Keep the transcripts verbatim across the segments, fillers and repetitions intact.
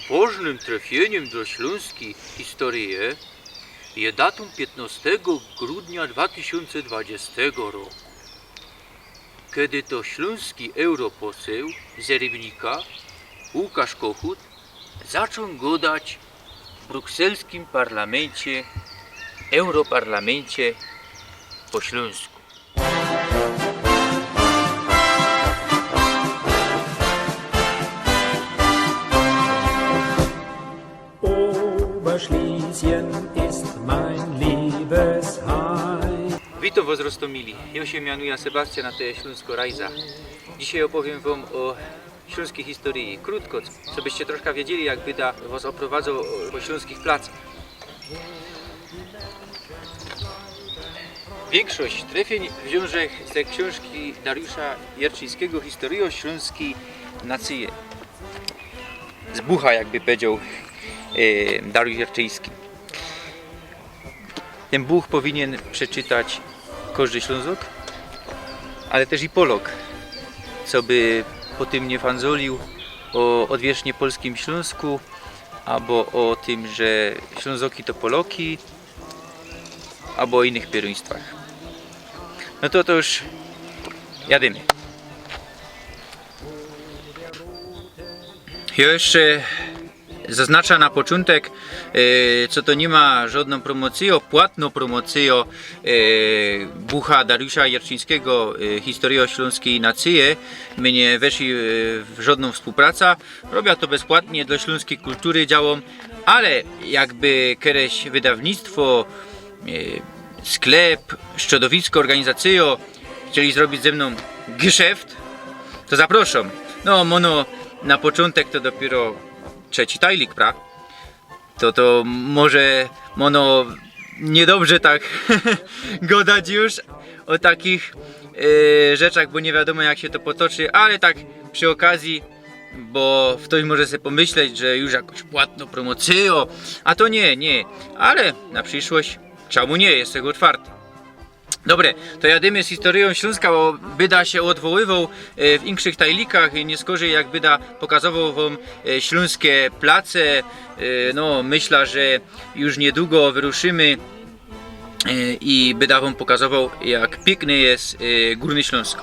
Wŏżnym trefiyniym do ślōnskij historyje je datōm piytnŏstego grudnia dwa tysiōnce dwadzieścia roku, kedy to ślōnski europosył z Rybnika Łukasz Kochut zaczōn godać w brukselskim parlamencie, europarlamencie po ślōnsku. Oberschlesien ist mein Liebesheim. Witōm wŏs, roztōmili. Jŏ sie mianuja Sebastian, a to je Ślōnsko Rajza. Dzisiej ôpowiym wōm ô ślōnskij historyji. Krōtko, co, cobyście troszkã wiedzieli, jak byda wŏs ôprowadzoł, e, po ślōnskich placach. Wiynkszość trefiyń wziōnłech ze ksiōnżki Dariusza Jerczyńskigo Historyjŏ ślōnskij nacyje. Z bucha, jakby pedziŏł, e, Dariusz Jerczyński. Tyn buch powinien przeczytać kożdy Ślōnzok, ale tyż i Polŏk, coby potym niy fandzolił ô ôdwierzchnie polskim Ślōnsku, abo ô tym, że Ślōnzoki to Polŏki, abo ô inkszych pierōństwach. No to, to już jadymy. Jeszcze zaznaczã na poczōntek, e, co to niy ma żŏdnõ promocyjõ, płatnõ promocyjõ, e, bucha Dariusza Jerczyńskigo, e, Historyjŏ ślōnskij nacyje. My niy weszli, e, w żŏdnõ wspōłpracã. Robia to bezpłatnie, dlŏ ślōnskij kultury działōm, ale jakby kereś wydawnictwo, e, sklep, strzodowisko, ôrganizacyjŏ chcieli zrobić ze mnōm geszeft, to zaprŏszōm. No, mōno na poczōntek to dopiyro trzeci tajlik, pra? To, to może mōno niydobrze tak godać już ô takich, e, rzeczach, bo niy wiadōmo, jak sie to potoczy, ale tak przi ôkazji, bo ftoś może se pōmyśleć, że już jakŏś płatnŏ promocyjŏ, a to niy, niy. Ale na prziszłość, czymu niy, je tego ôtwarty. Dobre, to jadymy z historyjōm Ślōnska, bo byda sie ôdwoływoł, e, w inkszych tajlikach i niy skorzyj, jak byda pokazowoł wōm, e, ślōnske place. E, no, myślã, że już niydługo wyruszymy, e, i byda wōm pokazowoł, jak piykny je, e, Gōrny Ślōnsk.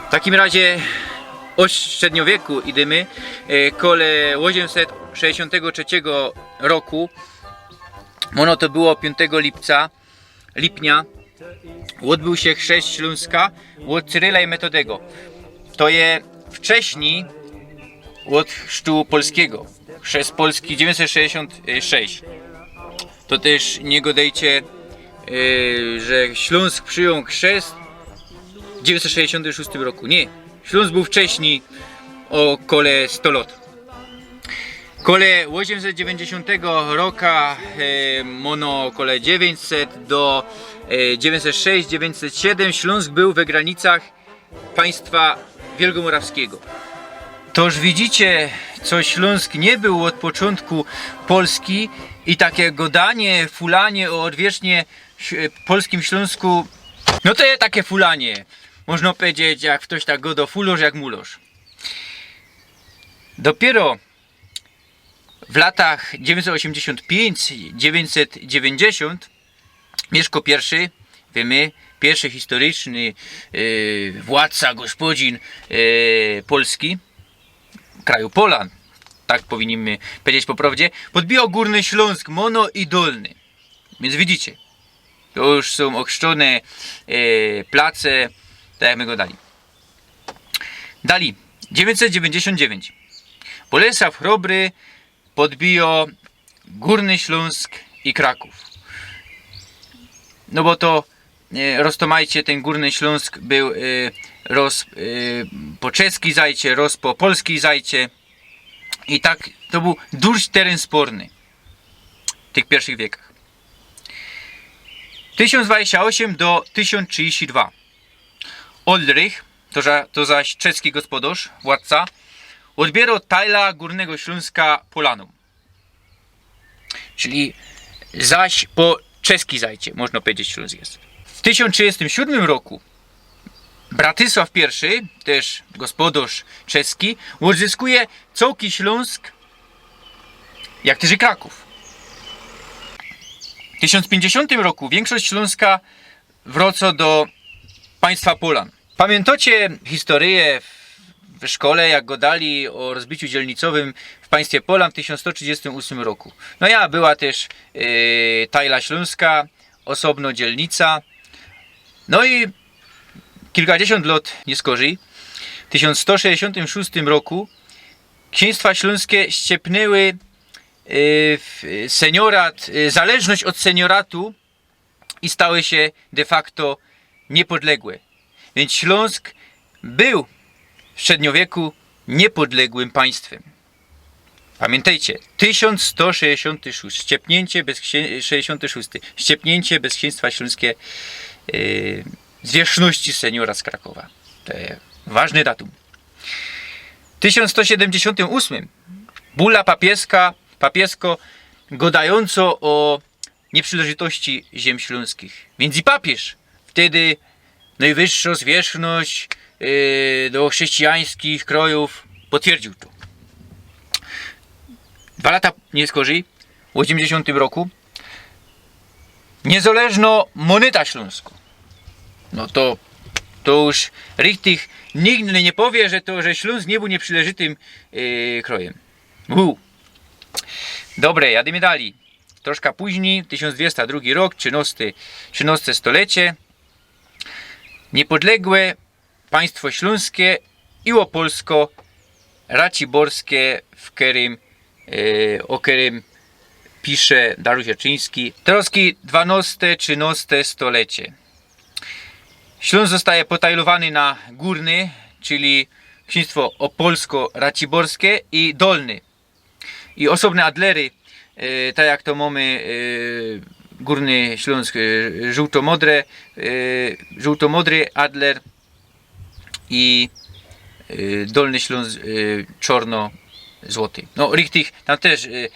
W takim razie ô średniowieku idymy, e, kole ôziymset sześćdziesiōntego trzeciego roku. Ôno to było piōntego lipca, lipnia. Ôdbōł sie chrzest Ślōnska ôd Cyryla i Metodego. To je wcześnij ôd chrztu polskigo. Chrzest polski dziewiyńćset sześćdziesiōnt sześć. To tyż niy godejcie, e, że Ślōnsk przijōn chrzest w dziewiyńćset sześćdziesiōntym szōstym roku. Niy. Ślōnsk bōł wcześnij ô kole sto lŏt. Kole ôziymset dziewiyńćdziesiōntego roka, e, ôno kole dziewiyńćset do, e, dziewiyńćset sześć, dziewiyńćset siedym, Ślōnsk bōł we granicach państwa wielgomorawskigo. Toż widzicie, co Ślōnsk niy bōł ôd poczōntku Polski i take godanie, fulanie ô ôdwierzchnie ś-, polskim Ślōnsku, no to je take fulanie. Można pedzieć, jak ftoś tak godŏ, fulŏrz jak mulŏrz. Dopiyro w latach dziewiyńćset ôziymdziesiōnt piyńć, dziewiyńćset dziewiyńćdziesiōnt, Mieszko Piyrszy, wiymy, piyrszy historyjny, e, władca, gospodziyn, e, Polski, kraju Polan, tak powiniymy pedzieć po prŏwdzie, podbijoł Gōrny Ślōnsk, Mono i Dolny. Wiync widzicie, to już sōm ôchrzczōne, e, place, tak jak my godali. Dali, dziewiyńćset dziewiyńćdziesiōnt dziewiyńć. Bolesław Chrobry podbijoł Gōrny Ślōnsk i Krakōw. No bo to, e, roztōmajcie, tyn Gōrny Ślōnsk bōł, e, roz, e, po czeskij zajcie, roz po polskij zajcie. I tak to bōł duś teryn sporny w tych piyrszych wiekach. Tysiōnc dwadzieścia ôziym do tysiōnc trzidziści dwa. Oldrych, to za-, to zaś czeski gospodŏrz, władca, ôdbiyroł tajla Gōrnego Ślōnska Polanōm. Czyli zaś po czeskij zajcie, można pedzieć, Ślōnsk je. W tysiōnc trzidziestym siódmym roku Bratysław Piyrszy, tyż gospodŏrz czeski, ôdzyskuje cołki Ślōnsk, jak tyż i Krakōw. W tysiōnc piyńćdziesiōntym roku wiynkszość Ślōnska wrōcŏ do państwa Polan. Pamiyntocie historyjõ w, w szkole, jak gŏdali ô rozbiciu dzielnicowym w państwie Polan w tysiōnc sto trzidziestym ôsmym roku. No ja, była tyż, yy, Tajla Ślōnska, ôsobno dzielnica. No i kilkadziesiōnt lŏt niyskorzij, w tysiōnc sto sześćdziesiōntym szōstym roku ksiynstwa ślōnske ściepnyły, yy, w-, seniorat, yy, zależność ôd senioratu i stały sie de facto niypodległe. Wiync Ślōnsk bōł w średniowieku niypodległym państwym. Pamiyntajcie, tysiōnc sto sześćdziesiōnty szōsty, ściepniyńcie bez ksiy-, sześćdziesiōnty szōsty, ściepniyńcie bez ksiynstwa ślōnske, yy, zwierzchności seniora z Krakowa. To je ważny datum. W tysiōnc sto siedymdziesiōntym ôsmym bula papieska, papiesko gŏdajōncŏ ô niyprzileżytości ziem ślōnskich. Wiync i papiyż wtedy nojwyższŏ zwierzchność, yy, do chrześcijańskich krojōw potwierdziōł to. Dwa lata niyskorzij, w ôziymdziesiōntym roku, niyzależnŏ mōnyta ślōnskŏ. No to, to już richtig nikt niy powiy, że to, że Ślōnsk niy bōł niyprzileżytym, yy, krojym. Bōł. Dobre, jadymy dalij. Troszka pōźnij, tysiōnc dwiesta drugi rok, trzynŏste, trzynŏste stolecie. Niypodległe państwo ślōnske i Ôpolsko Raciborske, w kerym, e, ô kerym pisze Dariusz Jerczyński. Troski dwanŏste, trzynŏste stolecie. Ślōnsk ôstaje potajlowany na gōrny, czyli ksiynstwo Ôpolsko Raciborskie i Dolny. I ôsobne adlery, e, tak jak to mōmy, e, Gōrny Ślōnsk, e, żōłto-modre, e, żōłto-modry adler i, e, Dolny Ślōnsk, e, czŏrno-złoty. No, richtig, tam tyż, e,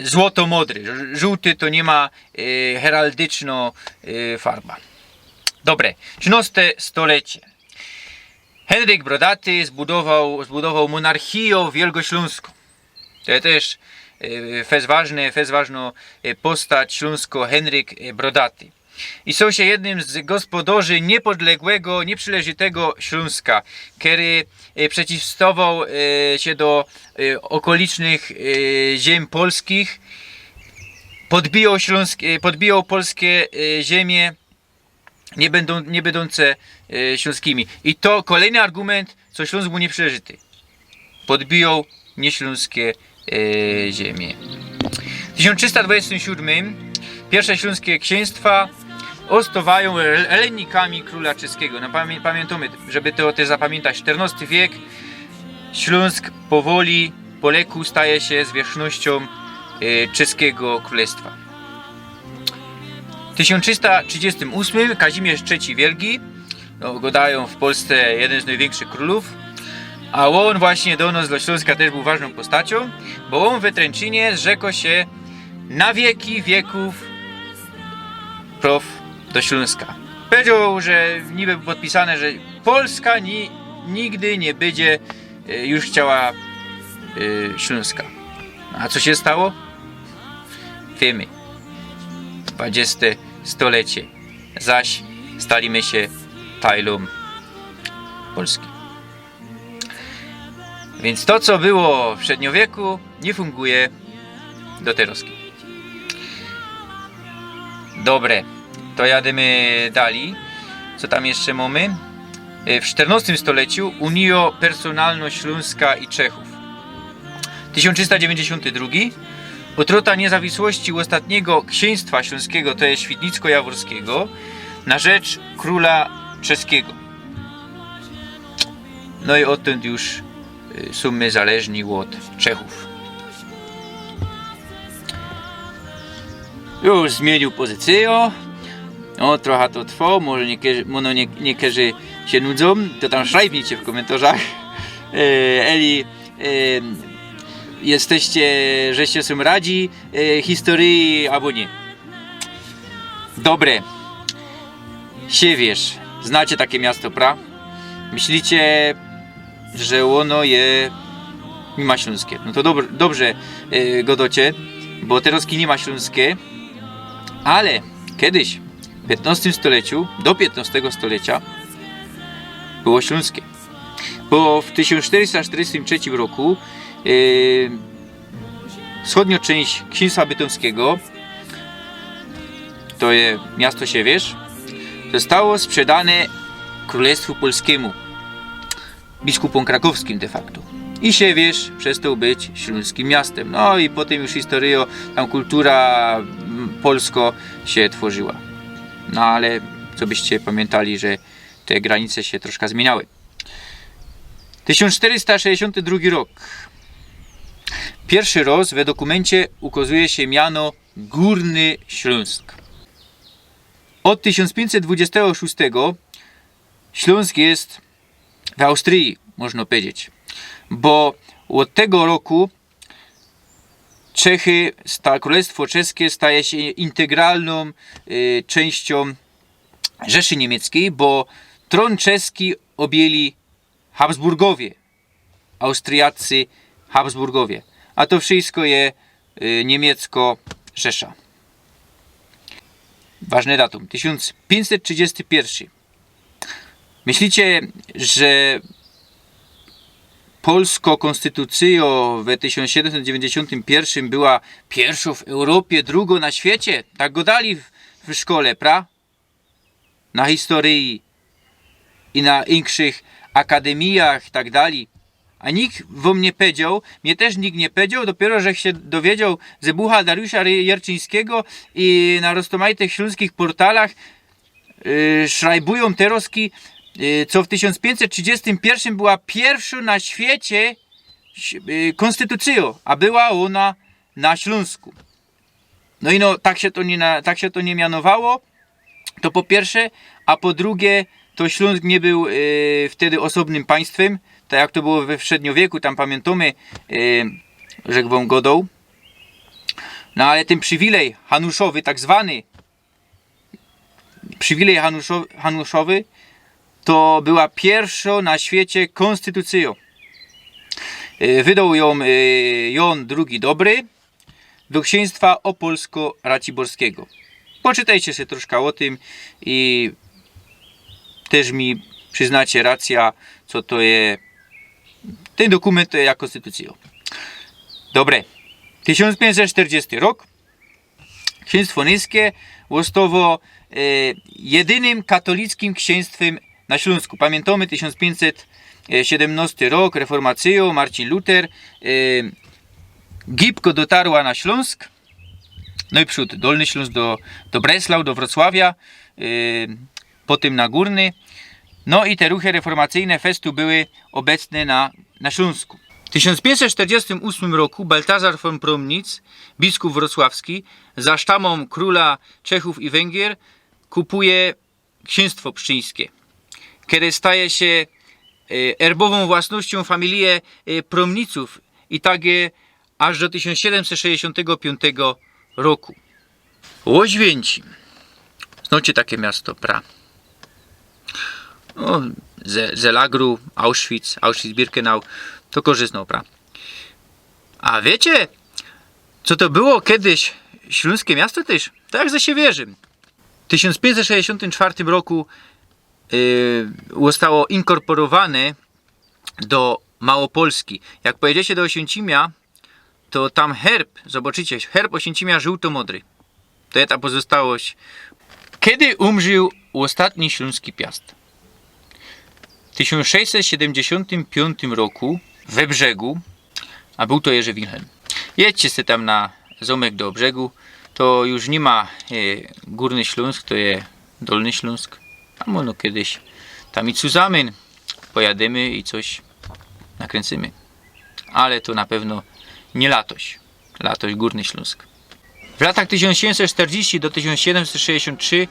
złoto-modry. Ż-, żōłty to niy ma, e, heraldycznŏ, e, farba. Dobre, trzynŏste stolecie. Henryk Brodaty zbudowoł, zbudowoł monarchijõ wielgoślōnskõ. To je tyż, e, fest ważny, fest ważnŏ, e, postać ślōnskŏ Henryk, e, Brodaty. I stŏł sie jednym z gospodŏrzy niypodległego, niyprzileżytego Ślōnska, kery, e, przeciwstawoł, e, sie do, e, ôkolicznych, e, ziem polskich. Podbijoł Ślōnsk, e, podbijoł polske, e, ziemie, niy bydōm-, niy bydōnce, e, ślōnskimi. I to kolejny argument, co Ślōnsk bōł niyprzileżyty. Podbijoł niyślōnske, e, ziemie. W tysiōnc trzysta dwudziestym siódmym piyrwsze ślōnske ksiynstwa ôstŏwajōm hel-, helenikami krōla czeskigo. No, pamiy-, pamiyntōmy, żeby to tyż zapamiyntać, sztyrnŏsty wiek, Ślōnsk powoli po leku staje sie zwierzchnościōm, e, czeskigo krōlestwa. W tysiōnc trzysta trzidziestym ôsmym Kazimierz trzeci Wielgi, no, gŏdajōm w Polsce jedyn z nojwiynkszych krōlōw, a ôn właśnie do nos, do Ślōnska tyż bōł ważnōm postaciōm, bo ôn we Trynczynie zrzekł sie na wieki wieków prŏw do Ślōnska. Powiedzioł, że niby podpisane, że Polska ni-, nigdy niy bydzie, e, już chciała, e, Ślōnska. A co sie stało? Wiymy. Dwadzieste stolecie. Zaś stalimy sie tajlōm Polski. Wiync to, co było w średniowieku, niy funguje do teroski. Dobre, to jadymy dalij. Co tam jeszcze mōmy? E, w sztyrnŏstym stoleciu unijŏ personalno Ślōnska i Czechōw. Tysiōnc trzysta dziewiyńćdziesiōnty drugi. Utrata niyzawisłości ôstatnigo ksiynstwa ślōnskigo, to je Świdnicko-Jaworskigo, na rzecz krōla czeskigo. No i ôdtōnd już, y, sōm my zależni ôd Czechōw. Już zmiyniōł pozycyjõ. O, trocha to trwo, może niyke-, może niy-, niykerzy sie nudzōm, to tam szrajbnijcie w kōmyntorzach. E, eli, e, jeżeście, żeście sōm radzi, e, historyji, abo niy. Dobre. Siewierz. Znacie take miasto, pra? Myślicie, że ôno je, niy ma ślōnske. No to dobr-, dobrze, yy, gŏdŏcie, bo teroz niy ma ślōnske, ale kedyś, w piytnŏstym stoleciu, do piytnŏstego stolecia było ślōnske. Bo w tysiōnc sztyrysta sztyrdziestym trzecim roku, yy, wschodniŏ czynść ksiynstwa bytōmskigo, to je miasto Siewierz, zostało sprzedane Krōlestwu Polskimu, biskupōm krakowskim de facto. I Siewierz przestoł być ślōnskim miastym. No i potym już historyjŏ, tam kultura, mm, polskŏ sie tworzyła. No ale co byście pamiyntali, że te granice sie troszka zmiyniały. Tysiōnc sztyrysta szesćdziesiōnty drugi rok. Piyrszy roz we dokōmyncie ukŏzuje sie miano Gōrny Ślōnsk. Ôd tysiōnc piyńćset dwudziestego szōstego Ślōnsk je w Austryji, możno pedzieć. Bo ôd tego roku Czechy, sta-, Krōlestwo Czeske staje sie integralnōm, y, czynściōm Rzeszy Niymieckiej, bo trōn czeski objyli Habsburgowie, Austriyaccy Habsburgowie. A to wszysko je, y, Niymieckŏ Rzesza. Ważne datōm. Tysiōnc piyńćset trzidziesty piyrszy. Myślicie, że polskŏ kōnstytucyjŏ we tysiōnc siedymset dziewiyńćdziesiōntym piyrszym była piyrszŏ w Europie, drugŏ na świecie? Tak gŏdali w, w szkole, pra? Na historyji i na inkszych akadymijach i tak dalij. A nikt wōm niy powiedzioł, mie tyż nikt niy powiedzioł, dopiyro żech sie dowiedzioł ze bucha Dariusza Ry-, Jerczyńskigo i na roztōmajtych ślōnskich portalach, yy, szrajbujōm te rozki, yy, co w tysiōnc piyńćset trzidziestym piyrszym była piyrszŏ na świecie, yy, kōnstytucyjŏ, a była ôna na Ślōnsku. No i no, tak sie to niy na-, tak sie to niy mianowało, to po piyrsze, a po drugie, to Ślōnsk niy bōł, yy, wtedy ôsobnym państwym, tak jak to było we średniowieku, tam pamiyntōmy, yy, żech wōm gŏdoł. No ale tyn przywilej hanuszowy, tak zwany przywilej hanuszo-, hanuszowy, to była piyrszŏ na świecie kōnstytucyjŏ. Yy, wydoł jōm, yy, Jōn drugi Dobry do ksiynstwa Opolsko-Raciborskigo. Poczytejcie sie troszka ô tym i tyż mi prziznacie racyjŏ, co to je, tyn dokōmynt to je jak kōnstytucyjŏ. Dobre. Tysiōnc piyńćset sztyrdziesty rok. Ksiynstwo nyjskie ôstowało, e, jedynym katolickym ksiynstwym na Ślōnsku. Pamiyntōmy, tysiōnc piyńćset siedymnŏsty rok, reformacyjŏ, Marcin Luter, e, gibko dotarła na Ślōnsk, no i przōd Dolny Ślōnsk do, do Breslau, do Wrocławia, e, potym na Gōrny. No i te ruchy reformacyjne festu były ôbecne na, na Ślōnsku. W tysiōnc piyńćset sztyrdziestym ôsmym roku Baltazar von Promnitz, biskup wrocławski, za sztamą krōla Czechōw i Węgier kupuje ksiynstwo pszczyńskie, kere staje sie, e, erbowōm własnościōm familije, e, Promnicōw i tak je aż do tysiōnc siedymset szesćdziesiōntego piōntego roku. Ôświynci. Znŏcie take miasto, pra? No, ze, ze lagru Auschwitz, Auschwitz-Birkenau, to korzyst, no, pra? A wiycie, co to było kedyś ślōnskie miasto tyż? Tak jak ze sie wierzym. W tysiōnc piyńćset szesćdziesiōntym czwartym roku, y, ôstało inkōrporowane do Małopolski. Jak pojedziecie do Ôsiynczimia, to tam herb, zobaczycie, herb Ôsiynczimia żōłto-modry. To je ta pozostałość. Kedy umrził ôstatni ślōnski piast? W tysiōnc sześćset siedymdziesiōntym piōntym roku we Brzegu, a bōł to Jerzy Wilhelm. Jedźcie se tam na zōmek do Brzegu, to już niy ma, e, Gōrny Ślōnsk, to je Dolny Ślōnsk. A może kedyś tam i cuzamin pojadymy i coś nakryncymy. Ale to na pewno niy latoś. Latoś Gōrny Ślōnsk. W latach tysiōnc siedymset sztyrdziści do tysiōnc siedymset sześćdziesiōnt trzi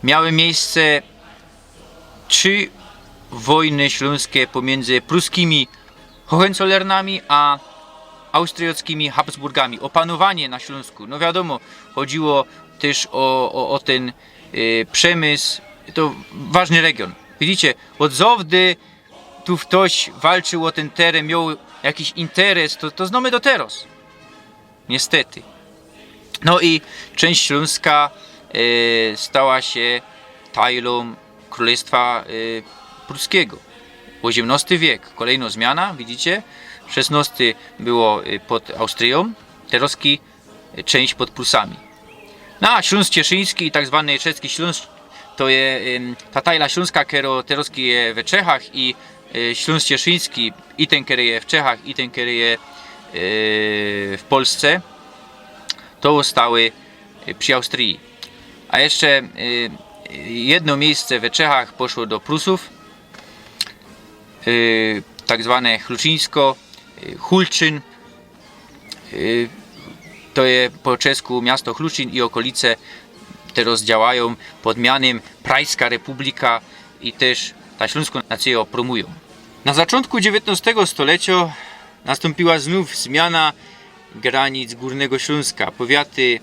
miały miyjsce trzi wojny ślōnskie pomiyndzy pruskimi Hohenzollernami a austryjŏckimi Habsburgami. Ô panowanie na Ślōnsku. No wiadōmo, chodziło tyż ô, ô, ô tyn, y, przemysł. To ważny region. Widzicie, ôd zŏwdy tu ftoś walczył ô tyn teren, mioł jakiś interes, to, to znōmy do teroz. Niestety. No i czynść Ślōnska, e, stała sie tajlōm Krōleństwa, e, Pruskigo. Ôziymnŏsty wiek, kolejnŏ zmiana, widzicie? Szesnŏsty było, e, pod Austryjōm, terŏzki, e, czynść pod Prusami. No, a Ślōnsk Cieszyński i tak zwany Czeskie Ślōnsk to je, em, ta tajla ślōnska, kerŏ terŏzki je we Czechach i, e, Ślōnsk Cieszyński i tyn, kery je w Czechach, i tyn, kery je, e, w Polsce, to ôstały, e, przi Austryji. A jeszcze, e, jedno miejsce we Czechach poszło do Prusōw, e, tak zwane Chluczyńsko, e, Hulczyn, Y, to je po czesku miasto Chluczyn i ôkolice, terŏz działajōm pod mianym Prajska Republika i tyż ta ślōnskŏ nacjŏ prōmujōm. Na zaczōntku dziewiyntnŏstego stoleciŏ nastōmpiła znōw zmiana granic Gōrnego Ślōnska. Powiaty,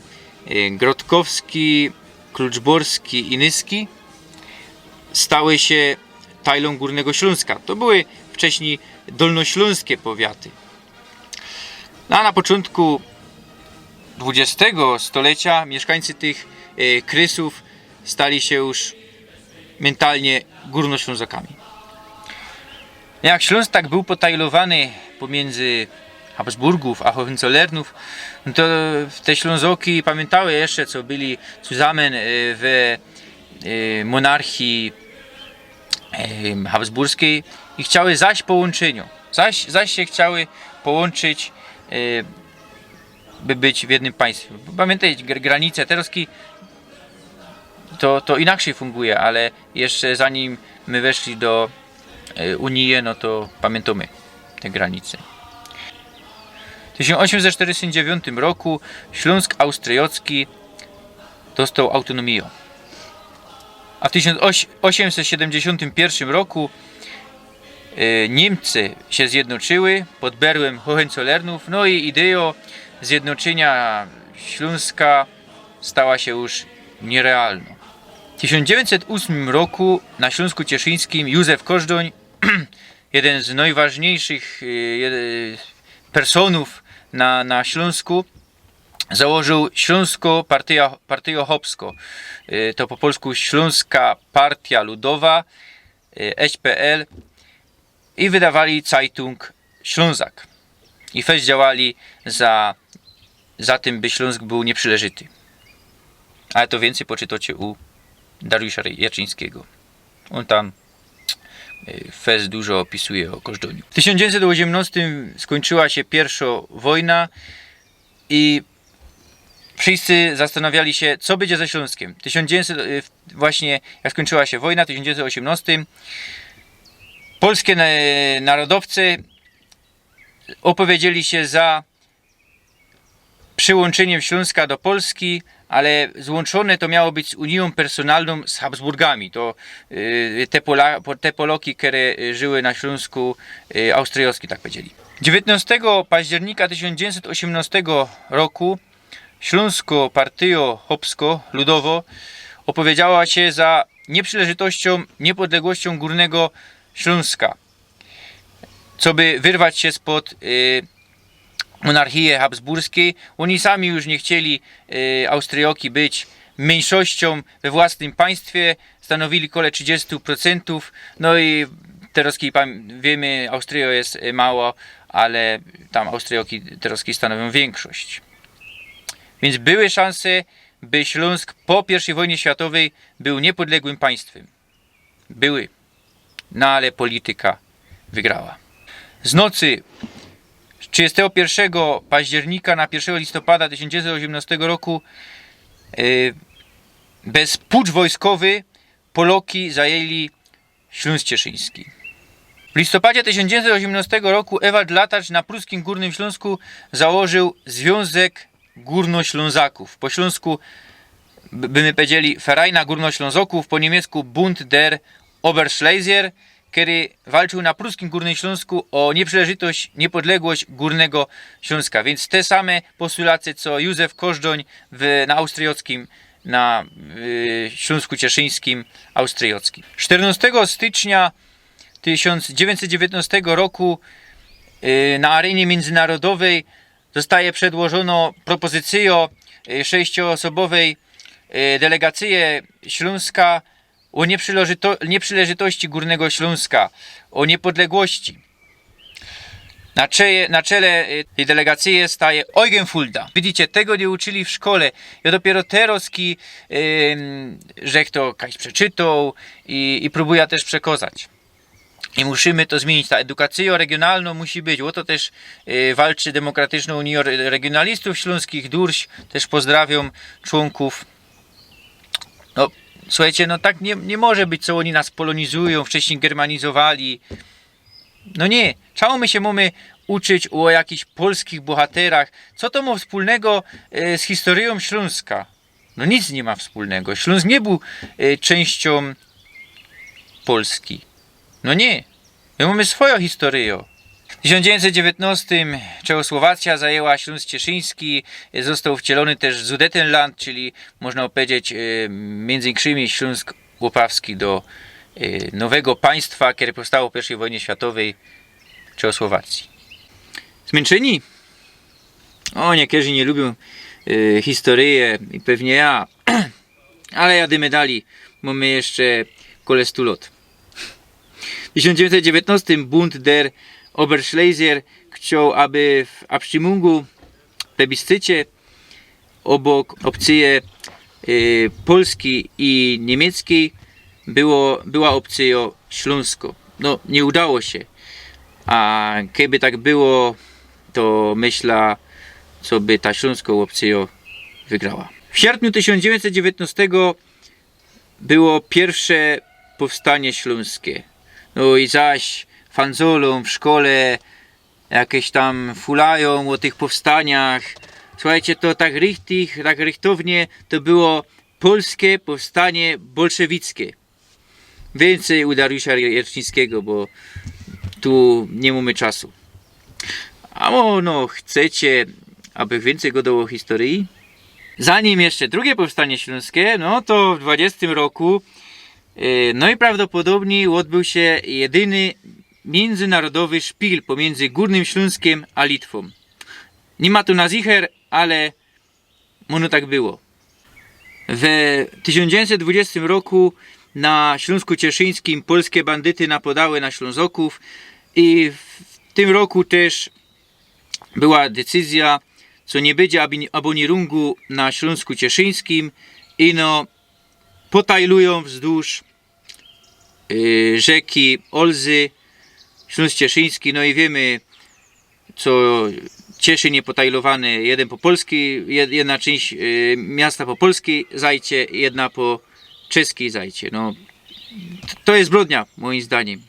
y, grotkowski, kluczborski i nyski stały sie tajlōm Gōrnego Ślōnska. To były wcześnij dolnoślōnskie powiaty. No, a na poczōntku dwudziestego stolecia miyszkańcy tych, e, krysōw stali sie już myntalnie Gōrnoślōnzŏkami. Jak Ślōnsk tak bōł potajlowany pomiyndzy Habsburgōw a Hohenzollernōw, no to te Ślōnzŏki pamiyntŏły jeszcze, co byli zusammen, e, we, e, monarchii, e, habsburskij i chciały zaś połōnczyniŏ. Zaś, zaś sie chciały połōnczyć, e, by być w jednym państwie. Pamiyntejcie, gr-, granice terŏzki to, to inakszyj funguje, ale jeszcze zanim my weszli do, e, Unije, no to pamiyntōmy te granice. W tysiōnc ôziymset sztyrdziestym dziewiōntym roku Ślōnsk Austryjŏcki dostoł autōnōmijŏ. A w tysiōnc ôziymset siedymdziesiōntym piyrszym roku, e, Niymcy sie zjednoczyły pod berłym Hohenzollernōw, no i idejŏ zjednoczyniŏ Ślōnska stała sie już nierealnŏ. W tysiōnc dziewiyńćset ôsmym roku na Ślōnsku Cieszyńskim Józef Kożdoń, jedyn z nojważniyjszych, e, jed-, personōw na, na Ślōnsku, założył Ślōnskõ Partyjõ, Partyjõ Chopskõ. Y, to po polsku Ślōnska Partyjŏ Ludowŏ, y, S P L. I wydowali Zeitung Ślōnzak. I fest działali za, za tym, by Ślōnsk bōł niyprzileżyty. Ale to wiyncyj poczytŏcie u Dariusza Jarczyńskigo. Ôn tam, y, fest dużo ôpisuje ô Kożdōniu. W tysiōnc dziewiyńćset ôziymnŏstym skōńczyła sie piyrszŏ wojna i wszyscy zastanawiali sie, co bydzie ze Ślōnskiem. Tysiōnc dziewiyńćset, y, w-, właśnie jak skōńczyła sie wojna, w tysiōnc dziewiyńćset ôziymnŏstym polske na-, narodowcy ôpowiedzieli sie za prziłōnczyniym Ślōnska do Polski, ale złōnczōne to miało być z unijōm personalnōm z Habsburgami. To, y, te Pola-, po-, te Poloki, kere, y, żyły na Ślōnsku, y, austryjŏwskim, tak powiedzieli. Dziewiyntnŏstego października tysiōnc dziewiyńćset ôziymnŏstego roku Ślōnskŏ Partyjŏ Chopskŏ Ludowŏ ôpowiedziała sie za niyprzileżytościōm, niypodległościōm Gōrnego Ślōnska, coby wyrwać sie spod, y, monarchije habsburskij. Ôni sami już niy chcieli, y, Austryjŏki, być myńszościōm we własnym państwie. Stanowili kole trzidziestōm procentōw. No i terŏzki pam-, wiymy, Austryjŏ je, y, mało, ale tam Austryjŏki terŏzki stanowiōm wiynkszość. Wiync były szanse, by Ślōnsk po piyrwszyj wojnie światowyj bōł niypodległym państwym. Były. No ale polityka wygrała. Z nocy z trzidziestego piyrwszego października na piyrwszego listopada tysiōnc dziewiyńćset ôziymnŏstego roku, y, bez pucz wojskowy Poloki zajęli Ślōnsk Cieszyński. W listopadzie tysiōnc dziewiyńćset ôziymnŏstego roku Ewald Latarz na pruskim Gōrnym Ślōnsku założył Zwiōnzek Gōrnoślōnzŏkōw. Po ślōnsku b-, by my powiedzieli Vereina Gōrnoślōnzŏkōw, po niymiecku Bund der Oberschlesier, kery walczył na pruskim Gōrnym Ślōnsku ô niyprzileżytość, niypodległość Gōrnego Ślōnska. Wiync te same postulace, co Józef Kożdoń w, na austryjŏckim na y, Ślōnsku Cieszyńskim austryjockim. Szternostego stycznia tysiōnc dziewiyńćset dziewiyńtnostego roku y, na arenie miyndzynarodowej zostaje przedłożono propozycyjo y, sześcioosobowej y, delegacyje Ślōnska o nieprzyleżyto- nieprzyleżytości Górnego Ślōnska, o niepodległości. Na, cze- na czele y, tyj delegacyje staje Eugen Fulda. Widzicie, tego niy uczyli w szkole. Jŏ dopiyro terŏz ki, ym, żech to kajś przeczytoł i, i prōbujã tyż przekŏzać. I musimy to zmiyńć. Ta edukacyjŏ regiōnalnŏ musi być. Ô to tyż y, walczy Demokratycznŏ Unijŏ Re- Regiōnalistōw Ślōnskich, DURŚ. Tyż pozdrawiōm człōnków. No, słuchejcie, no tak niy, niy może być, co ôni nas polonizujōm, wcześnij germanizowali. No niy, czałōm my sie mōmy uczyć ô jakichś polskich bohaterach. Co to mŏ wspōlnego e, z historyjōm Ślōnska? No nic niy ma wspōlnego. Ślōnsk niy bōł e, czynściōm Polski. No niy. My mōmy swojõ historyjõ. W tysiōnc dziewiyńćset dziewiyńtnŏstym Czechosłowacja zajęła Ślōnsk Cieszyński, e, został wcielōny tyż Sudetenland, czyli można powiedzieć e, miyndzy inkszymi Ślōnsk Łopawski do e, nowego państwa, kere powstało po piyrwszej wojnie światowej, Czechosłowacji. Zmyńczyni? Ô, niykerzy niy lubiōm e, historyje i pewnie jŏ. Ale jadymy dalij, bo my jeszcze kole stu lot. W tysiōnc dziewiyńćset dziewiyńtnŏstym Bund der Oberschlesier chcioł, aby w Abstimmungу, plebiscycie, ôbok ôpcyje e, polskij i niymieckiej było, była ôpcyjŏ Ślōnsko. No, niy udało sie. A keby tak było, to myślã, co by ta ślōnskŏ ôpcyjŏ wygrała. W sierpniu tysiōnc dziewiyńćset dziewiyńtnŏstego było piyrwsze powstanie ślōnskie. No i zaś fanzolōm w szkole jakeś tam fulajōm ô tych powstaniach. Słuchejcie, to tak richtig, tak richtownie to było polskie powstanie bolszewickie. Wiyncyj u Dariusza Jerczyńskigo, bo tu niy mōmy czasu. A ô, no, chcecie, abych wiyncyj godoł ô historyji? Zanim jeszcze drugie powstanie ślōnskie, no to w dwudziestym roku, e, no i prawdopodobnie ôdbōł sie jedyny miyndzynarodowy szpil pomiyndzy Gōrnym Ślōnskym a Litwōm. Niy ma tu na zicher, ale ôno tak było. We tysiōnc dziewiyńćset dwudziestym roku na Ślōnsku Cieszyńskim polske bandyty napodały na Ślōnzokōw i w tym roku tyż była decyzjŏ, co niy bydzie abi- abōnirōngu na Ślōnsku Cieszyńskim, ino potajlujōm wzdłuż y, rzeki Olzy, Ślōnsk Cieszyński, no i wiymy, co Cieszyń je potajlowany, jedyn po polskij, jed- jedna czynść y, miasta po polskij zajcie, jedna po czeskij zajcie. No, t- to je zbrodnia, mojim zdaniym.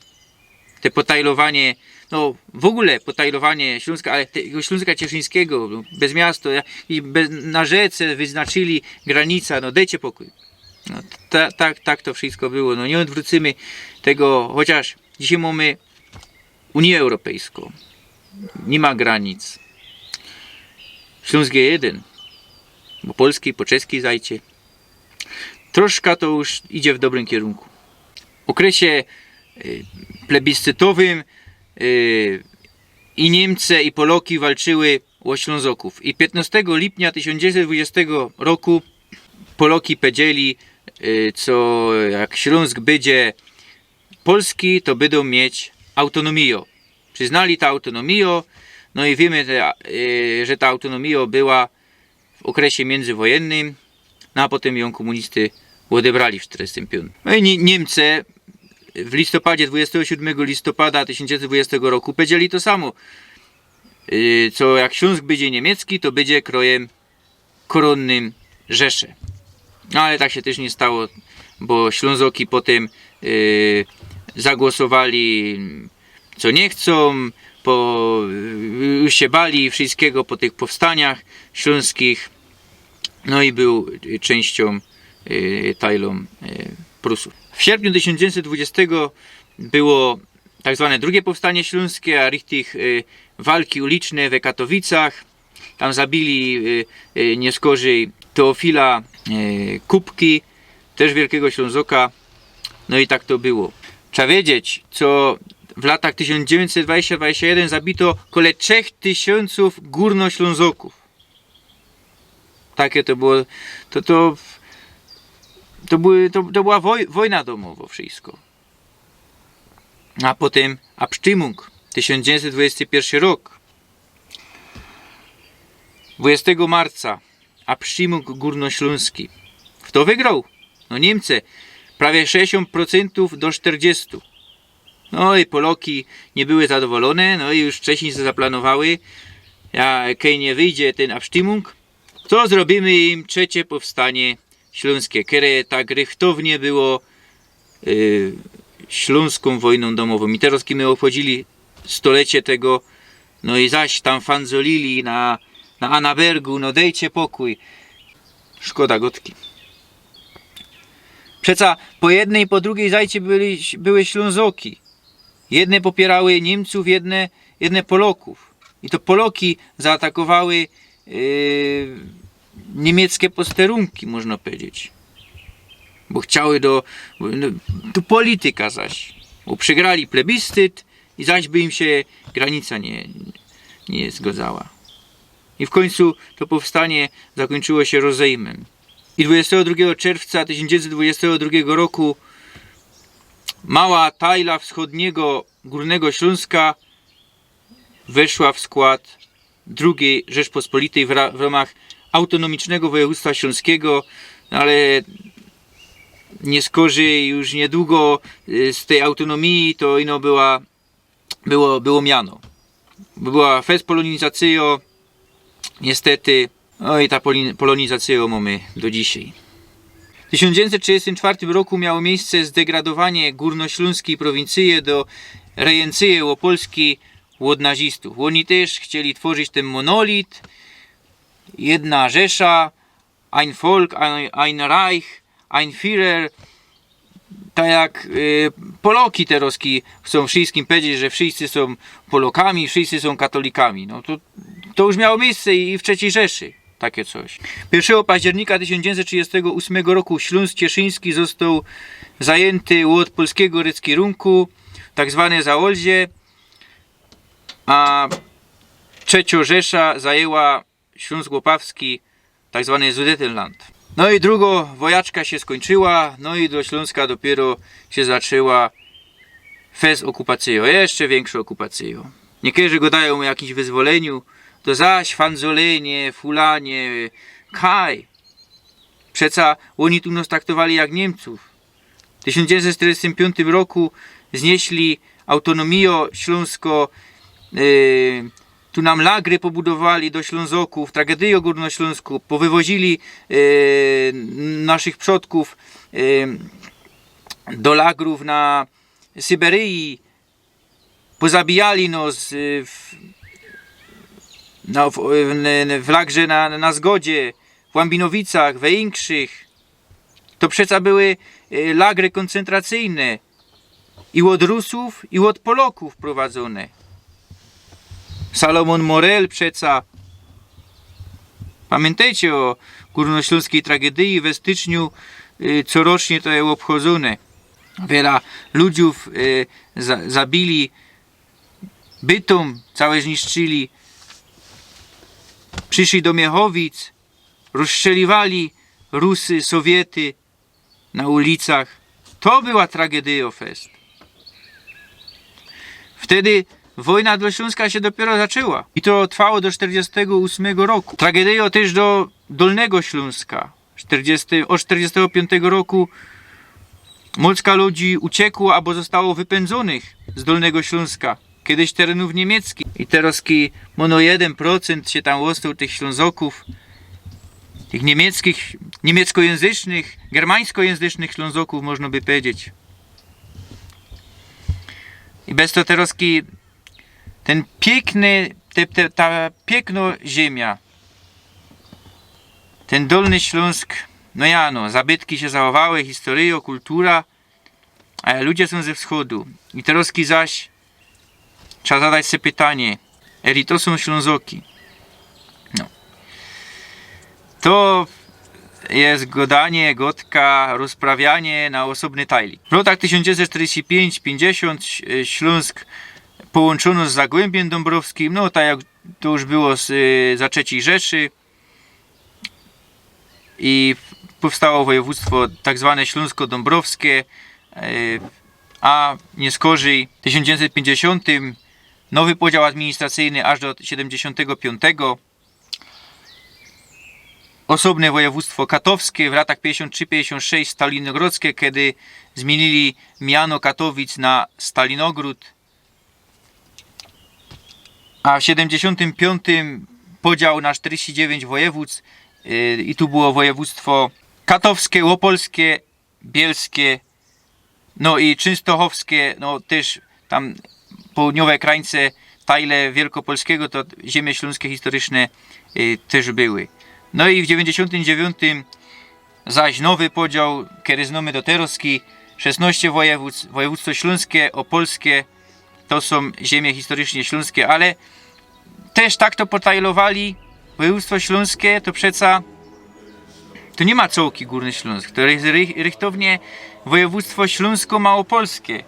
Te potajlowanie, no w ogōle potajlowanie Ślōnska, ale tego Ślōnska Cieszyńskigo, no, bez miasto, ja- i bez, na rzece wyznaczyli granica, no dejcie pokōj. No, ta, tak, tak to wszystko było. No niy ôdwrōcymy tego, chociŏż dzisiej mōmy Unijŏ Europejskõ. Niy ma granic. Ślōnsk je jedyn. Po polskij, po czeskij zajcie. Troszka to już idzie w dobrym kierunku. W ôkresie y, plebiscytowym y, i Niymce, i Poloki walczyły ô Ślōnzokōw. I piynŏstego lipnia tysiōnc dziewiyńćset dwudziestego roku Poloki powiedzieli, y, co jak Ślōnsk bydzie polski, to bydōm mieć autonomijŏ. Przyznali ta autonomijŏ, no i wiymy, te- y, że ta autonomijŏ była w ôkresie miyndzywojennym, no a potym jã kōmunisty ôdebrali w sztyrdziestym piōntym. No i Ni- Niymce w listopadzie, dwudziestego siódmego listopada tysiōnc dziewiyńćset dwudziestego roku powiedzieli to samo. Y, co jak Ślōnsk bydzie niymiecki, to bydzie krojym korōnnym Rzesze. No ale tak sie tyż niy stało, bo Ślōnzoki potym y, zagłosowali, co niy chcōm, po, y, już sie bali wszystkigo po tych powstaniach ślōnskich. No i bōł y, czynściōm y, tajlōm y, Prusōw. W sierpniu tysiōnc dziewiyńćset dwudziestego było tak zwane drugie powstanie ślōnskie, a richtig y, walki uliczne we Katowicach. Tam zabili y, y, niy skorzyj Teofila e, Kupki, tyż wielkigo Ślōnzoka. No i tak to było. Trzeba wiedzieć, co w latach tysiōnc dziewiyńćset dwadzieścia dwadzieścia jedyn zabito kole trzech tysiōncōw gōrnoślōnzokōw. Takie to było, to, to, to, były, to, to była woj, wojna domowo, wszystko. A potym Abstimmung, tysiōnc dziewiyńćset dwudziesty piyrszy rok. Dwudziestego marca Abstimmung gōrnoślōnski. Fto wygroł? No Niymcy. Prawie sześćdziesiōnt procyntōw do sztyrdziestu. No i Poloki niy były zadowolōne, no i już wcześnij se zaplanowały, ja, kej niy wyjdzie tyn Abstimmung, to zrobiymy im trzecie powstanie ślōnskie, kere tak rychtownie było y, ślōnskōm wojnōm domowōm. I terŏz, kej my ôbchodzili stolecie tego, no i zaś tam fanzolili na, na Annabergu, no dejcie pokōj. Szkoda gŏdki. Przeca po jednyj i po drugij zajcie były, były Ślōnzoki. Jedne popiyrały Niymcōw, jedne, jedne Polokōw. I to Poloki zaatakowały y, niymiecckie posterōnki, można pedzieć. Bo chciały do, no, to polityka zaś. Bo przegrali plebiscyt i zaś by im sie granica niy, niy zgodzała. I w kōńcu to powstanie zakōńczyło sie rozejmym. I dwudziestego drugiego czerwca tysiōnc dziewiyńćset dwudziestego drugigo roku mała tajla wschodniego Gōrnego Ślōnska weszła w skłŏd drugij Rzeczpospolitej w, ra, w rōmach autonomicznego wojewōdztwa ślōnskigo, no ale niy skorzij, już niydługo y, z tyj autonomije to ino była, było, było miano. Była fest polōnizacyjŏ, niystety. No i ta polin, polōnizacyjŏ mōmy do dzisiej. W tysiōnc dziewiyńćset trzidziestym czwŏrtym roku miało miyjsce zdegradowanie gōrnoślōnskij prowincyje do rejencyje opolskij ôd nazistōw. Ôni tyż chcieli tworzić tyn monolit, jedna Rzesza, ein Volk, ein, ein Reich, ein Führer. Tak jak y, Poloki terŏzki chcōm wszyskim pedzieć, że wszyscy sōm Polokami, wszyscy sōm katolikami. No to, to już miało miyjsce i, i w Trzecij Rzeszy takie coś. Piyrszego października tysiōnc dziewiyńćset trzidziestego ôsmego roku Ślōnsk Cieszyński zostoł zajynty ôd polskigo ryckirōnku, tak zwane Zaolzie, a Trzecio Rzesza zajyła Ślōnsk Łopawski, tak zwany Sudetenland. No i drugŏ wojaczka sie skōńczyła, no i do Ślōnska dopiyro sie zaczła fest ôkupacyjŏ, jeszcze wiynkszŏ ôkupacyjŏ. Niykerzy gŏdajōm ô jakimś wyzwolyniu, to zaś fanzolynie, fulanie, kaj. Przeca ôni tu nos traktowali jak Niymcōw. W tysiōnc dziewiyńćset sztyrdziestym piōntym roku znieśli autonomijŏ ślōnskõ, y, tu nam lagry pobudowali do Ślōnzokōw, tragedyjŏ gōrnoślōnskõ, powywozili, y, naszych przodkōw, y, do lagrōw na Syberyji, pozabijali nos, y, w, na, w, w, w lagrze na, na Zgodzie, w Łambinowicach, we Inkrzych. To przeca były, y, lagry kōncentracyjne. I ôd Rusōw, i ôd Polokōw prowadzōne. Salomon Morel przeca. Pamiyntejcie ô gōrnoślōnskij tragedyji we styczniu, y, corocznie to je ôbchodzōne. Wiela ludziōw, y, za, zabili, bytōm całe zniszczyli. Prziszli do Miechowic, rozstrzeliwali Rusy, Sowiety na ulicach. To była tragedyjŏ fest. Wtedy wojna do Ślōnska sie dopiyro zaczła. I to trwało do sztyrdziestego ôsmego roku. Tragedyjŏ tyż do Dolnego Ślōnska. Sztyrdziesty, ôd sztyrdziestego piōntego roku mocka ludzi uciekło abo zostało wypyndzōnych z Dolnego Ślōnska, kejś terenōw niymiecki. I terŏzki ino jedyn procynt sie tam ôstoł tych Ślōnzokōw, tych niymieckich, niymieckojynzycznych, germańskojynzycznych Ślōnzokōw, można by pedzieć. I bez to terŏzki tyn piykny, te, te, ta piyknŏ ziymia, tyn Dolny Ślōnsk, no ja, no, zabytki sie zachowały, historyjŏ, kultura, a ludzie sōm ze wschodu. I terŏzki zaś trzeba zadać se pytanie, eli to sōm Ślōnzoki? No. To Jest godanie, godka, rozprawianie na ôsobny tajli. W latach tysiōnc dziewięćset czterdzieści pięć pięćdziesiōnt, e, Ślōnsk połōnczōno z Zagłębiem Dąbrowskim, no tak jak to już było z, e, za trzecij Rzeszy. I powstało wojewōdztwo tak zwane ślōnsko-dąbrowskie, e, a niy skorzij w tysiōnc dziewięćset pięćdziesiōntym nowy podział administracyjny aż do siedymdziesiōntego piōntego. Ôsobne wojewōdztwo katowskie, w latach pięćdziesiōnt trzy pięćdziesiōnt sześć stalinogrodzkie, kedy zmiynili miano Katowic na Stalinogród. A w siedymdziesiōntym piōntym podział na czterdzieści dziewięć wojewōdztw, y, i tu było wojewōdztwo katowskie, ôpolskie, bielskie, no i czynstochowskie, no tyż tam południowe krańce, tajle Wielkopolskigo, to ziymie ślōnskie historycznie, y, tyż były. No i w dziewiyńćdziesiōntym dziewiōntym zaś nowy podział, kery znōmy do teroski, szesnŏście wojewōdztw, wojewōdztwo ślōnskie, ôpolskie, to sōm ziymie historycznie ślōnskie, ale tyż tak to potajlowali, wojewōdztwo ślōnskie to przeca, to niy ma cołki Gōrny Ślōnsk, to jest rych-, rychtownie wojewōdztwo ślōnsko-małopolskie.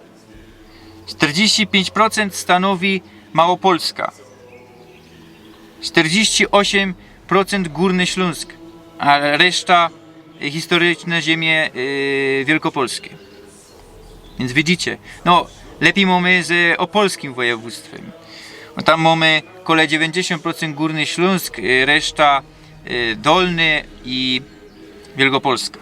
Czterdzieści pięć procent stanowi Małopolska. Czterdzieści osiem procent Gōrny Ślōnsk, a reszta, y, historycznie ziymie, y, wielkopolskie. Więc widzicie, no, lepij mōmy z ôpolskim wojewōdztwym. Bo tam mōmy kole dziewiyńćdziesiōnt procent Gōrny Ślōnsk, y, reszta, y, Dolny i Wielkopolska.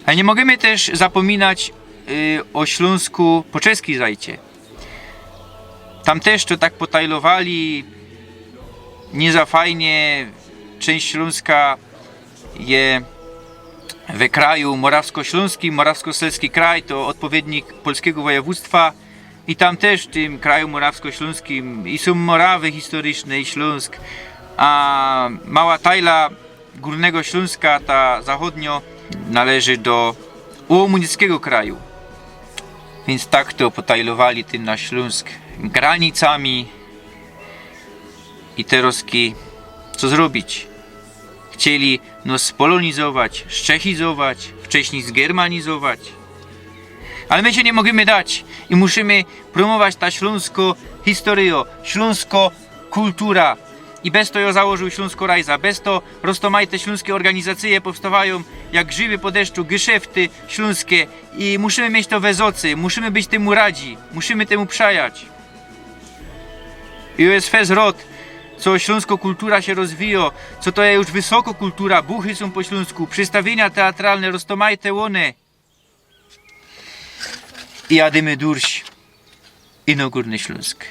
Ale niy możymy tyż zapōminać, y, ô Ślōnsku po czeskij zajcie. Tam tyż to tak potajlowali, niy za fajnie, czynść Ślōnska je we kraju morawsko-ślōnskim, morawsko-selski kraj to ôdpowiednik polskigo wojewōdztwa i tam tyż w tym kraju morawsko-ślōnskim i sōm Morawy historycznie i Ślōnsk, a mała tajla Gōrnego Ślōnska, ta zachōdnio, należy do ômunickigo kraju. Więc tak to potajlowali tym na Ślōnsk granicami. I teroski, co zrobić? Chcieli nŏs spolonizować, szczechizować, wcześnij zgermanizować. Ale my sie niy możymy dać i musimy promować ta ślōnsko historyjo, ślōnsko kultura. I bez to jŏ założył Ślōnsko Rajza, bez to roztōmajte ślōnske ôrganizacyje powstŏwajōm jak grzyby po deszczu, geszefty ślōnske. I musimy mieć to we zŏcy, musimy być tymu radzi, musimy tymu przajać. I jŏ fest rŏd, co ślōnsko kultura sie rozwijŏ, co to je już wysoko kultura, buchy sōm po ślōnsku, przedstawiynia teatralne, roztōmajte ône. I jadymy durś, ino Gōrny Ślōnsk.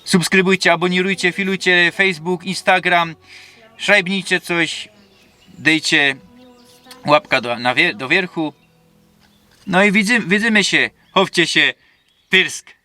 Subskrybujcie, abonirujcie, filujcie Facebook, Instagram, szrajbnijcie coś, dejcie łapka do, na wier-, do wierchu. No i widzy-, widzymy sie, chowcie sie, Pyrsk.